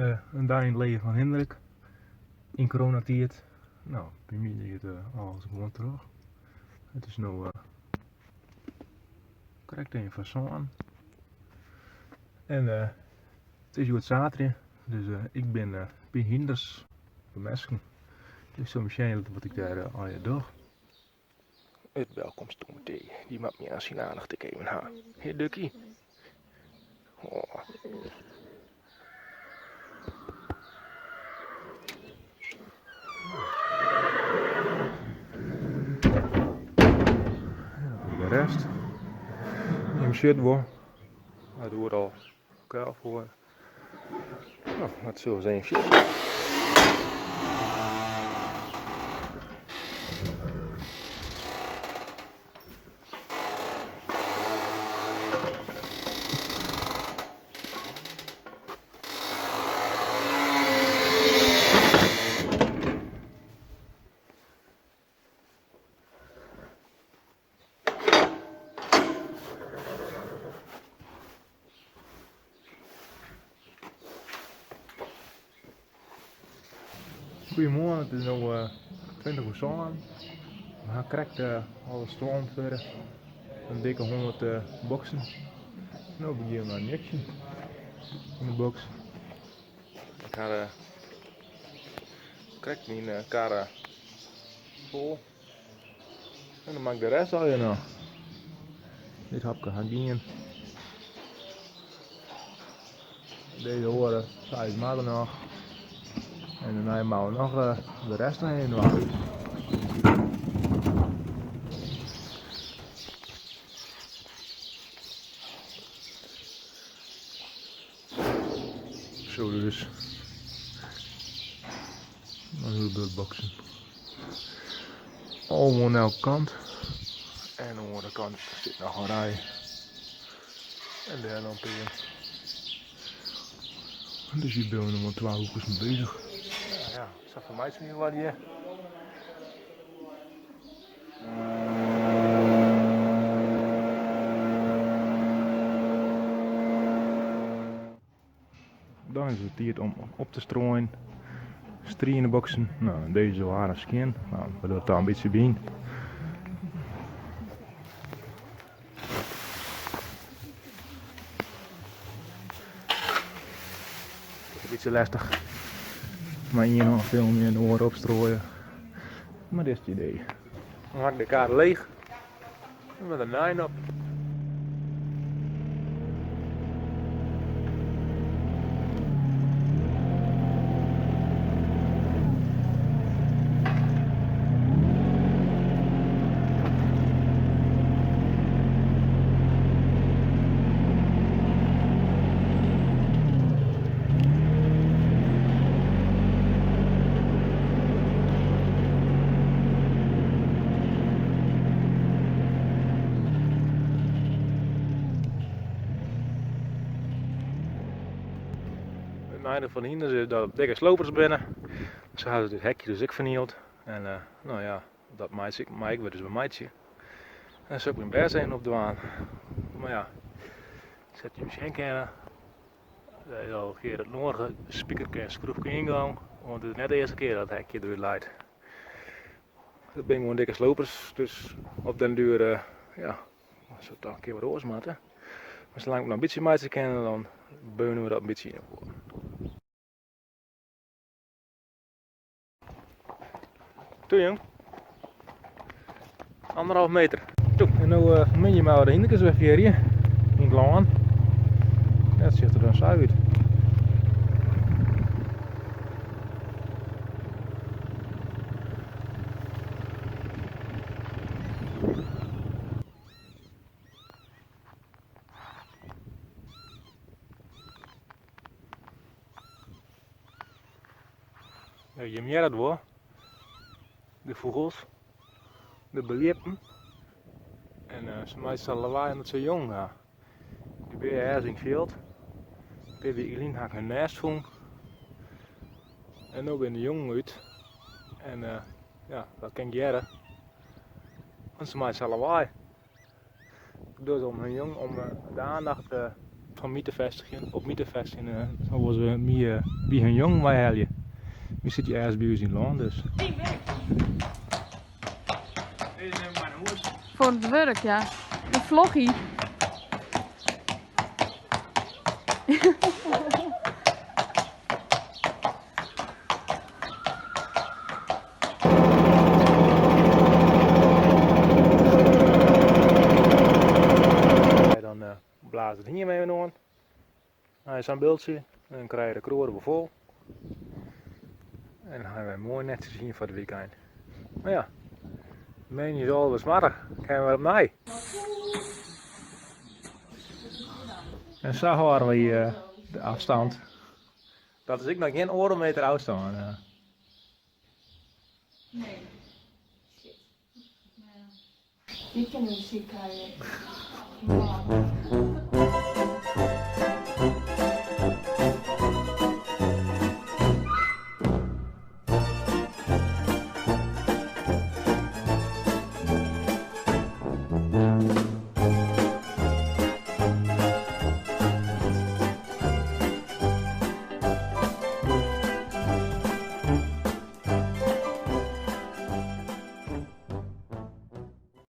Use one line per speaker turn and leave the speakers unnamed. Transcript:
In dei yn it leven fan Hindrik yn coronatiid. No, by my giet alles gewoan troch. It is no krekt even foar sânen. En it is hjoed saterdei, dus ik bin by hynders, by minsken. Ik sil even sjen litte wat ik dêr allegear doch. It welkomstkomitee, dy moat my aan syn aandacht ek even ha. He Dukkie? Oh. De rest. Jim sjit wol. It oeral kuil foar. No, dat sille we eens even sjen. Goeiemoarn, it is no 20 oer sânen. We ha krekt alle stuollen furde. In dikke 100 boksen. No begjinne we mei it mjitsjen yn de boks. Ik ha krekt myn karre fol. En dan moat ik de rest allegear noch. Dit hapke ha ik dien. Deze oare seis moatte noch. En dêrnei moatte we noch de rest noch even dwaan. Zo dus. Een hiel bult boksen. Al oan elke kant. En oan de oare kant sit noch in rij. En dêr noch in pear. Dus hjir binne we noch wol twa oerkes mei beuzich. Ja, ja, sa fermeitsje we wat hjir. Dan is it tiid om op te strooien. Strie yn de boksen. No, dizze is al aardich skjin. No, we dogge it dan in bytsje by. In bytsje lestich. Mei ien hân filmje en de oare opstrooie. Mar dit is it idee. Dan ha ik de kar leech. En met in nij op. It neidiel fan de hynders is dat it dikke slopers binne. Se hawwe dit hekje dus ek fernield. En uh, no ja, dat meitsje ik, mei ik wer dus bemeitsje. En sil ik myn bêst even op dwaan. Mar ja, sa't jim sjen kinne, der is al in kear it noardige spikerke en skroefke yngong, want it is net de earste kear dat it hekje derút leit. Dat binne gewoan dikke slopers, dus op den duer ja, sil it toch in kear wat oars moatte. Mar salang't we noch in bytsje meitsje kinne, dan beunen we dat in bytsje yn elkoar. Toe jong. Anderhalf meter. Toe, en no uh, fanmiddei meie we de hynderkes wer fearje yn it lân. Dat sjocht der dan sa út. Jim hearre it wol, de fûgels, de beljippen. En se meitsje sa'n lawaai omdat se jongen ha. Dy binne ergens yn it fjild. In pear wiken lyn ha ik hun nêst fûn. En no binne de jongen út. En ja, dat kin ik hearre. Want se meitsje sa'n lawaai. Dat dogge se om hun jongen, om de aandacht. fan my te fêstigjen, op my te fêstigjen, dan wolle se my by hun jongen weihelje. Wy sitte hjir ergens by ús yn it lân dus. Dit is even mei nei hûs.
Foar it wurk, ja. In vloggie.
Dan blaast it hiem even oan. Nei sa'n bultsje. Dan krije je de kroade wol fol. En dan hawwe wy moai netsjes hiem foar it wykein. Mar ja, moandei is al wer smoarch. Kinne we wer opnij. En sa hâlde wy de afstand. Dat is ek noch gjin oardel meter ôfstân.
Nee. Shit. Dy kinne we siik krije.